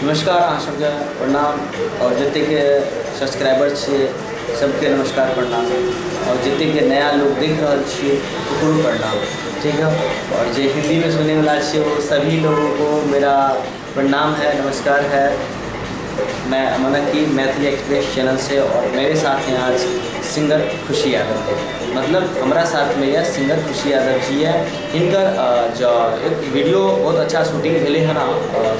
नमस्कार अहाँ सबके प्रणाम और जतेक सब्सक्राइबर छियै सबके नमस्कार प्रणाम और जतेक नया लोग देख रहल छियै ओकरो प्रणाम, ठीक है। और जे हिंदी में सुने वाला छियै वो सभी लोगों को मेरा प्रणाम है, नमस्कार है। मैं अमन की मैथिली एक्सप्रेस चैनल से और मेरे साथ हैं आज सिंगर खुशी यादव जी। मतलब हमारा साथ में यह सिंगर खुशी यादव जी है। हिनकर जो एक वीडियो बहुत अच्छा शूटिंग भेलै हन,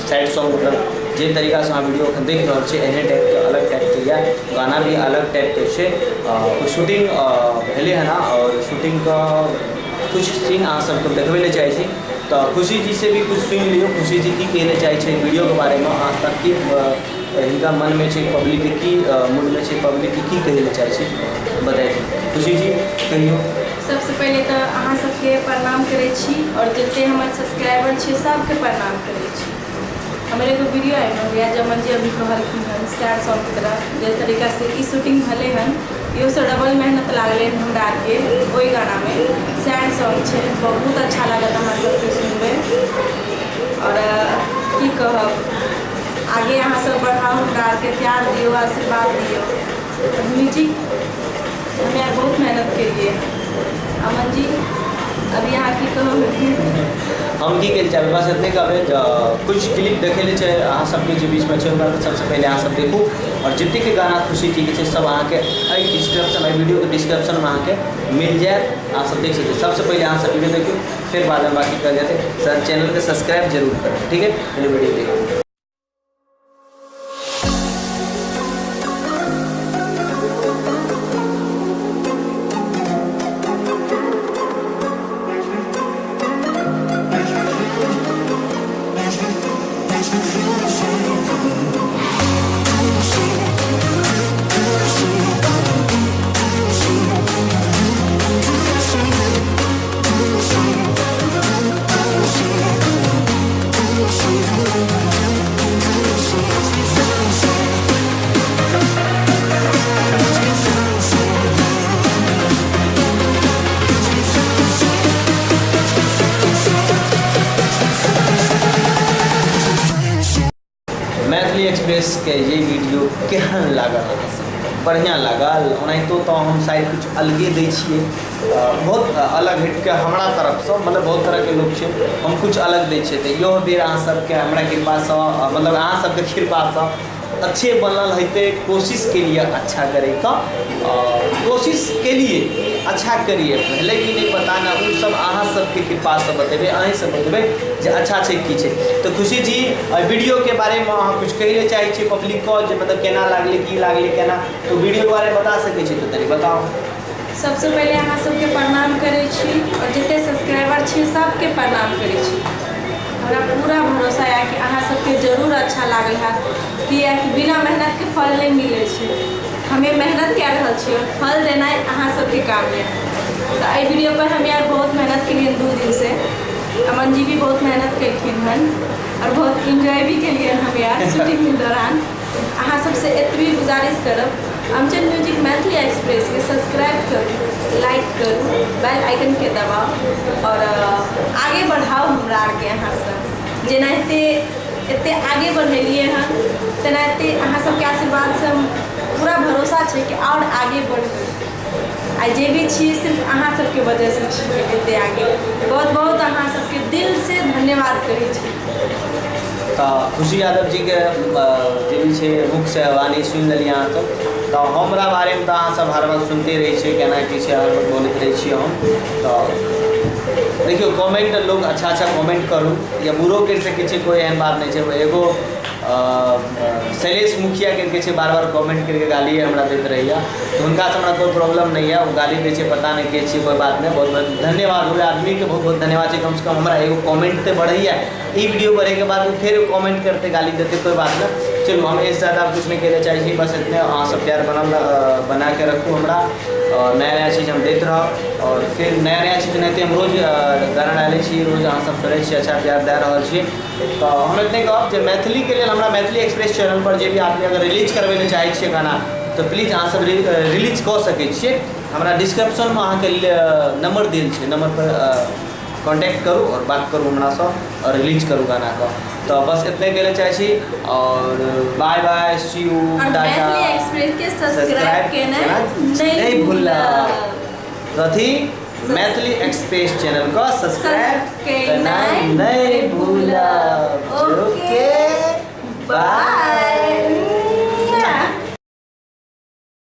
सैड सॉन्ग, मतलब जे तरीका से अहाँ वीडियो अखन देख रहल छियै एहने टाइप के, अलग टाइप के यऽ, गाना भी अलग टाइप के छै। शूटिंग भेलै हन और शूटिंग के कुछ सीन अहाँ सबके देखबै लए चाहै छी, तऽ खुशी जी से भी कुछ सुनि लियौ। खुशी जी की कहै लए चाहै छै वीडियो के बारे में, अहाँ तक की हिनका मन में छै, पब्लिक के की मूड में छै, पब्लिक के की कहै लए चाहै छै बताइए खुशी जी, कहियौ। सबसे पहिले तऽ अहाँ सबके प्रणाम करै छी और जते हमर सब्सक्राइबर छै सबके प्रणाम करै छी। हमर एगो वीडियो आयल रहै जमन जी अभी कहलखिन हन सैड सॉन्ग के तरह, जे तरीका से ई शूटिंग भेलै हन इहो से डबल मेहनत लागलै हन हमरा आरके ओहि गाना में। सैड सॉन्ग छै, बहुत अच्छा लागत अहाँ सबके सुनबै। और की कहब, आगे अहाँ सब बढ़ाओ, हमरा आरके प्यार दियौ, आशीर्वाद दियौ। म्यूजिक हमें यार बहुत मेहनत केलिए। अमन जी अभी अहाँ की कहब? हम की कहै चाहबै, बस एतने कहबै, कुछ क्लिप देखै लए छै अहाँ सबके जे बीचमे छै, ओकरा सबसँ पहिले अहाँ सब देखू। और जतेक गाना खुशी जीके छै सब अहाँके एहि डिस्क्रिप्शन, एहि वीडियोके डिस्क्रिप्शनमे अहाँके मिल जायत, अहाँ सब देख सकै छी। सबसँ पहिले अहाँ सब वीडियो देखियौ, फिर बादमे बाकी कहल जेतै। सर चैनलके सब्सक्राइब जरूर करबै, ठीक है। चलिए वीडियो देखू। मैथिली एक्सप्रेस के ये वीडियो केहन लागल अहाँ सबके? बढ़िआँ लागल। ओनाहितो तऽ हम शायद किछु अलगे दै छियै, बहुत अलग हटिके हमरा तरफसँ, मतलब बहुत तरहके लोक छै, हम किछु अलग दै छियै। तऽ इहो बेर अहाँ सबके हमरा कृपासँ, मतलब अहाँ सबके कृपासँ अच्छे बनल हेतै। कोशिश केलिए अच्छा करैके, कोशिश केलिए अच्छा करिए, भेलै कि नहि पता नहि, ओ सब अहाँ सबके कृपासँ बतेबै, अहीँ सब बतेबै जे अच्छा छै की छै। तऽ खुशी जी एहि वीडियोके बारेमे अहाँ किछु कहै लए चाहै छियै पब्लिकके, जे मतलब केना लागलै, की लागलै, केना, तऽ वीडियोके बारेमे बता सकै छी तऽ तनी बताउ। सबसँ पहिले अहाँ सबके प्रणाम करै छी और जते सब्सक्राइबर छी सबके प्रणाम करै छी। हमरा पूरा भरोसा यऽ कि अहाँ सबके जरूर अच्छा लागल हैत, किएकि बिना मेहनतके फल नहि मिलै छै। हमे मेहनत कए रहल छी और फल देनाइ अहाँ सबके काम यऽ। तऽ एहि वीडियो पर हम यार बहुत मेहनत केलियनि 2 दिन से, अमन जी भी बहुत मेहनत केलखिन हन और बहुत इंजॉय भी केलियनि हम यार शूटिंगके दौरान। अहाँ सबसँ एतबी गुजारिश करब, अमचन म्यूजिक मैथिली एक्सप्रेस के सब्सक्राइब करू, लाइक करू, बेल आइकन के दबाउ और आगे बढ़ाउ हमरा आरके। अहाँ सब जेनाहिते एते आगे बढ़ेलियै हन तेनाहिते अहाँ सबके आशीर्वादसँ हम पूरा भरोसा छै कि आओर आगे बढ़बै। आ जे भी छी सिर्फ अहाँ सबके वजहसँ छियै एते आगे। बहुत बहुत अहाँ सबके दिलसँ धन्यवाद कहै छी। तऽ खुशी यादव जीके जे भी छै मुखसँ वाणी सुनि लेलियै अहाँ सब। तऽ हमरा बारेमे तऽ अहाँ सब हर वक्त सुनिते रहै छियै, केना की छै हर वक्त बोलैत रहै छी हम। तऽ देखियौ कमेंट लोग अच्छा अच्छा कमेंट करू या बुरो करि सकै छियै, कोइ एहन बात नहि छै। एगो शैलेश मुखिया करिके छै, बार बार कमेंट करिके गालिए हमरा दैत रहैए, तऽ हुनकासँ हमरा कोइ प्रॉब्लम नहि यऽ। ओ गाली दै छै, पता नहि के छियै, कोइ बात नहि। बहुत बहुत धन्यवाद ओहि आदमीके, बहुत बहुत धन्यवाद छै। कमसँ कम हमरा एगो कमेंट तऽ बढ़ैए। ई वीडियो बढ़ैके बाद ओ फेर कमेंट करतै, गाली देतै, कोइ बात नहि। चलू हम एहिसँ ज्यादा किछु नहि कहै लए चाहै छी, बस इतने अहाँ सब प्यार बनल बनाके रखू हमरा, आओर नया नया चीज हम दैत रहब। आओर फिर नया नया चीज एनाहिते हम रोज गाना डालै छी, रोज अहाँ सब सुनै छी, अच्छा प्यार दए रहल छी। तऽ हम एतने कहब जे मैथिलीके लेल हमरा मैथिली एक्सप्रेस चैनलपर जे भी आदमी अगर रिलीज करबै लए चाहै छियै गाना, तऽ प्लीज अहाँ सब रिलीज कऽ सकै छियै। हमरा डिस्क्रिप्शनमे अहाँके नम्बर देल छै, नम्बरपर कॉन्टैक्ट करू आओर बात करू हमरासँ आओर रिलीज करू गानाके। तऽ बस इतने कहै लए चाहै छी आओर बाय बाय सी यू और टाटा। मैथिली एक्सप्रेस के सब्सक्राइब केनाइ नहि नहि भूलब। भूलब। कथी? मैथिली एक्सप्रेस चैनल को सब्सक्राइब केनाइ नहि भूलब। ओके, बाय।